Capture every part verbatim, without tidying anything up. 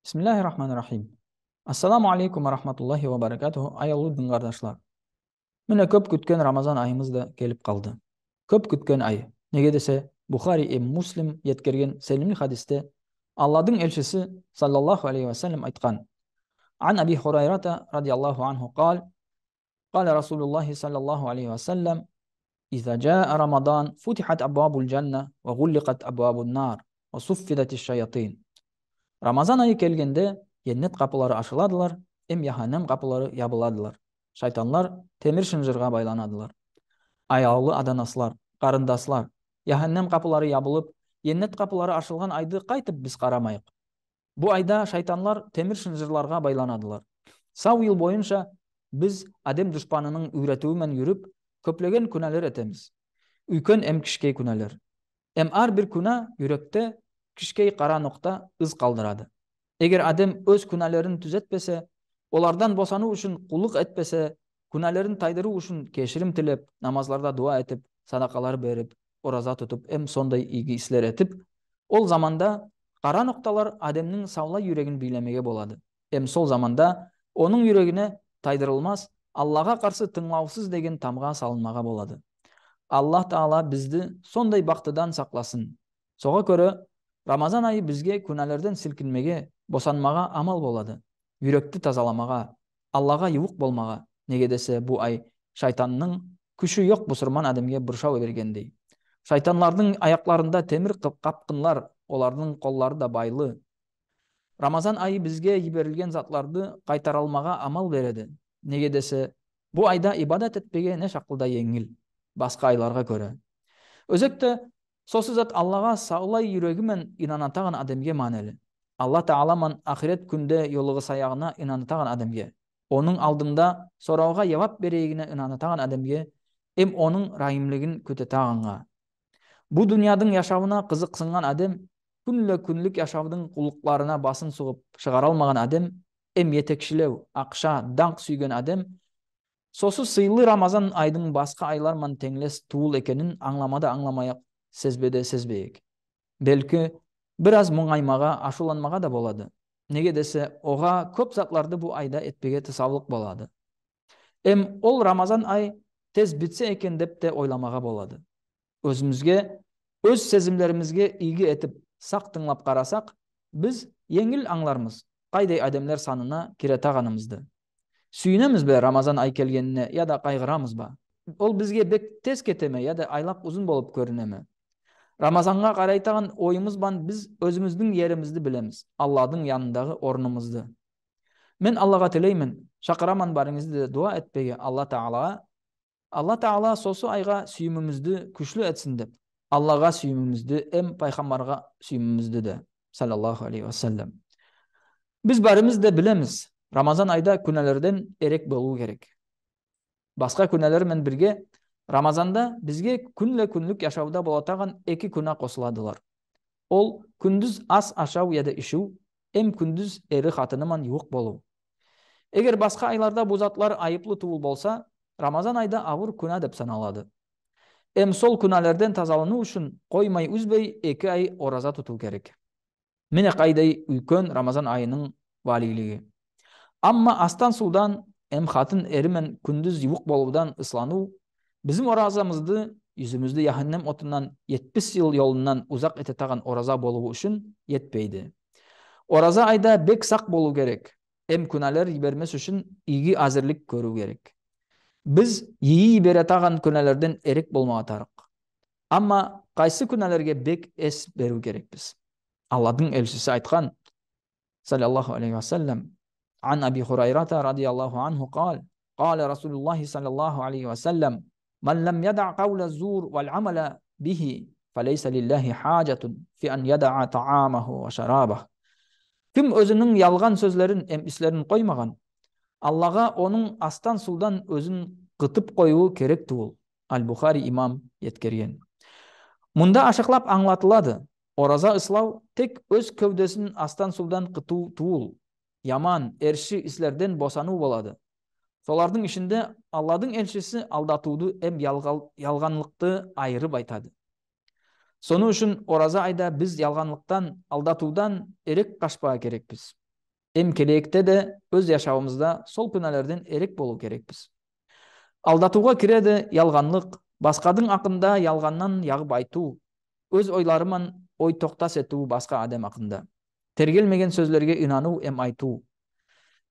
Бисмиллахир-рахманир-рахим. Ассаламу алейкум ва рахматуллахи ва баракатуху, аявлы дин кардашлар. Мине, коьп куьткен Рамазан айымыз да келип калды. Коьп куьткен ай. Неге десе, Бухари эм Муслим еткерген селимли хадисте Алладынъ элшиси саллаллаху алейхи ва саллам айткан. Ан Аби Хурайрата радияллаху анху кал, кала Расулуллахи саллаллаху алейхи ва саллам: «Иза джаа Рамадан, футихат абвабул джанна, ва гулликат абвабун нар, ва суффидатиш шаятин». Рамазан айы келгенде, еннет капылары ашыладылар, эм яханнем капылары ябыладылар. Шайтанлар темир шынжырга байланадылар. Аявлы аданаслар, карындаслар, яханнем капылары ябылып, еннет капылары ашылган айды кайтип биз карамайык? Бу айда шайтанлар темир шынжырларга байланадылар. Сав йыл бойынша биз аьдем душпанынынъ уьйретуьви мен юрип, коьплеген куьналар этемиз. Уьйкен эм кишкей куьналар. Эм аьр бир куьна юректе кишкей кара нокта ыз калдырады. Эгер аьдем оьз куьналарын туьзетпесе, олардан босанув уьшин куллык этпесе, куьналарын тайдырув уьшин кеширим тилеп, намазларда дуа этип, садакалар берип, ораза тутып, эм сондай ийги ислер этип, ол заманда кара нокталар аьдемнинъ савлай юрегин бийлемеге болады. Эм сол заманда онынъ юрегине тайдырылмас, Аллага карсы тынълавсыз деген тамга салынмага болады. Алла Таала бизди сондай бактыдан сакласын. Сога коьре, Рамазан айы бизге куьналардан силкинмеге, босанмага амал болады. Юректи тазаламага, Аллага ювык болмага. Неге десе, бу ай шайтаннынъ куьши йок бусырман аьдемге буршав бергендей. Шайтанлардынъ аякларында темир кап- капкынлар, олардынъ коллары да байлы. Рамазан айы бизге йиберилген затларды кайтара алмага амал береди. Неге десе, бу айда ибадат этпеге не шаклы да енъил баска айларга коьре. Оьзекте сосы зат Аллага савлай юреги мен инанатаган аьдемге маьнели. Алла Таала ман ахырет куьнде йолыгысаягына инанатаган аьдемге, онынъ алдында соравга явап береегине инанатаган аьдемге, эм онынъ райымлыгын куьтетаганга. Бу дуныядынъ яшавына кызыксынган аьдем, куьнле куьнлик яшавдынъ куллыкларына басын сугып шыгара алмаган аьдем, эм етекшилев, акша, данък суьйген аьдем, сосы сыйлы Рамазан айдынъ баска айлар ман тенълес тувыл экенин анълама да анъламаяк, сезбе де сезбеек. Белки, бираз мунъаймага, ашувланмага да болады. Неге десе, ога коьп затларды бу айда этпеге тысавлык болады. Эм ол Рамазан ай тез битсе экен деп те ойламага болады. Оьзимизге, оьз сезимлеримизге ийги этип сак тынълап карасак, биз енъил анълармыз, кайдай аьдемлер санына киретаганымызды. Суьйинемизбе Рамазан ай келгенине, яде кайгырамызба? Ол бизге бек тез кетеме, яде айлак узын болып коьринеме? Рамазанга карайтаган ойымыз бан биз оьзимиздинъ еримизди билемиз, Алладынъ янындагы орнымызды. Мен Аллага тилеймен, шакыраман баьринъизди де дуа этпеге Алла Таалага. Алла Таала сосы айга суьйимимизди куьшли этсин деп, Аллага суьйимимизди эм пайхамбарга суьйимимизди де, саллаллаху алейхи ва саллам. Биз баьримиз де билемиз, Рамазан айда куьналардан эрек болув керек. Баска куьналар мен бирге Рамазанда бизге куьнле куьнлик яшавда болатаган эки куьна косыладылар. Ол куьндиз ас ашав яде ишуьв, эм куьндиз эри хатыны ман ювык болув. Эгер баска айларда бу затлар айыплы тувыл болса, Рамазан айда авыр куьна деп саналады. Эм сол куьналардан тазаланув уьшин коймай, уьзбей эки ай ораза тутув керек. Мине кайдай уьйкен Рамазан айынынъ валийлиги. Амма астан-сувдан эм хатын эри мен куьндиз ювык болувдан ысланув бизим оразамызды, юзимизди яханнем отыннан етпис йыл йолыннан узак этетаган ораза болув уьшин етпейди. Ораза айда бек сак болув керек, эм куьналар йибермес уьшин ийги аьзирлик коьруьв керек. Биз йийи йиберетаган куьналардан эрек болмага тарык. Амма кайсы куьналарга бек эс беруьв керекпиз? Алладынъ элшиси айткан, саллаллаху алейхи ва саллам, ан Аби Хурайрата радияллаху анху кал, кала Расулуллахи саллаллаху алейхи ва саллам: «Ман лам ядаъ кавла зур вал амала бихи, фалейса лиллахи хаджатун фи ан ядаъ таамаху ва шарабах». Ким оьзининъ ялган соьзлерин эм ислерин коймаган, Аллага онынъ астан-сувдан оьзин кытып коювы керек тувыл. Аль-Бухари имам еткерген. Мунда ашыклап анълатылады, ораза ыслав тек оьз кевдесин астан-сувдан кытув тувыл, яман, эрши ислерден босанув болады. Солардынъ ишинде Алладынъ элшиси алдатувды эм ялгал- ялганлыкты айырып айтады. Соны уьшин ораза айда биз ялганлыктан, алдатувдан эрек кашпага керекпиз. Эм келеекте де оьз яшавымызда сол куьналерден эрек болув керекпиз. Алдатувга киреди ялганлык, баскадынъ акында ялганнан ягып айтув, оьз ойлары ман ой токтас этуьв баска аьдем акында, тергелмеген соьзлерге инанув эм айтув.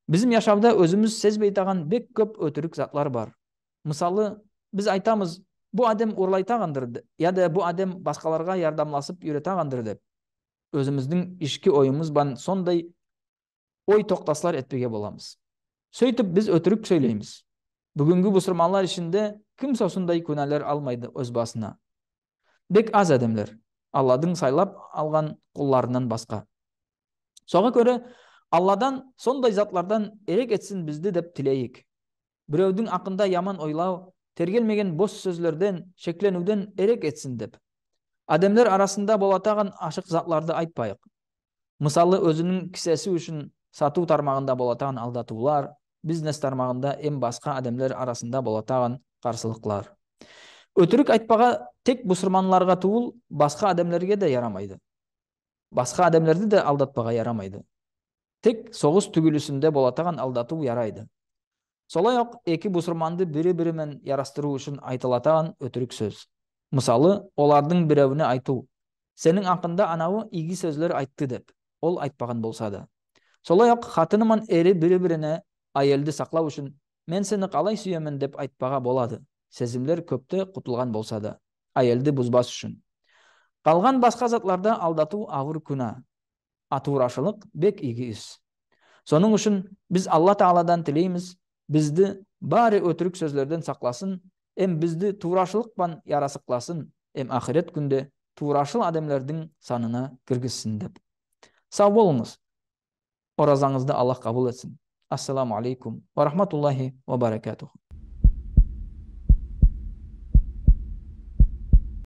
Бизим яшавда оьзимиз сезбейтаган бек коьп оьтирик затлар бар. Мысалы, биз айтамыз: «Бу аьдем урлайтагандыр», д- я да «Бу аьдем баскаларга ярдамласып юретагандыр», деп. Оьзимиздинъ ишки ойымыз бан сондай ой токтаслар этпеге боламыз. Суьйтип биз оьтирик соьйлеймиз. Буьгуьнги бусырманлар ишинде ким сосындай куьналар алмайды оьз басына? Бек аз аьдемлер, Алладынъ сайлап алган кулларыннан баска. Сога коьре, Алладан сондай затлардан эрек этсин бизди деп тилейик. Биревдинъ акында яман ойлав, тергелмеген бос соьзлерден, шекленуьвден эрек этсин деп. Аьдемлер арасында болатаган ашык затларды айтпайык. Мысалы, оьзининъ кисеси уьшин сатув тармагында болатаган алдатувлар, бизнес тармагында эм баска аьдемлер арасында болатаган карсылыклар. Оьтирик айтпага тек бусырманларга тувыл, баска аьдемлерге де ярамайды. Баска аьдемлерди де алдатпага ярамайды. Тек согыс туьгилисинде болатаган алдатув ярайды. Солай ок эки бусырманды бири-бири мен ярастырув уьшин айтылатаган оьтирик соьз. Мысалы, олардынъ биревине айтув: «Сенинъ акында анавы ийги соьзлер айтты», деп, ол айтпаган болса да. Солай ок хатыны ман эри бири-бирине аьелди саклав уьшин «Мен сени калай суьемен» деп айтпага болады, сезимлер коьпте кутылган болса да, аьелди бузбас уьшин. Калган баска затларда алдатув авыр куьна, а туврашылык бек ийги ис. Сонынъ уьшин биз Алла Тааладан тилеймиз, бизди баьри оьтирик соьзлерден сакласын, эм бизди туврашылык пан ярасыкласын, эм ахырет куьнде туврашыл аьдемлердинъ санына киргизсин деп. Сав болынъыз. Оразанъызды Алла кабыл этсин. Ассаламу алейкум ва рахматуллахи ва баракатуху.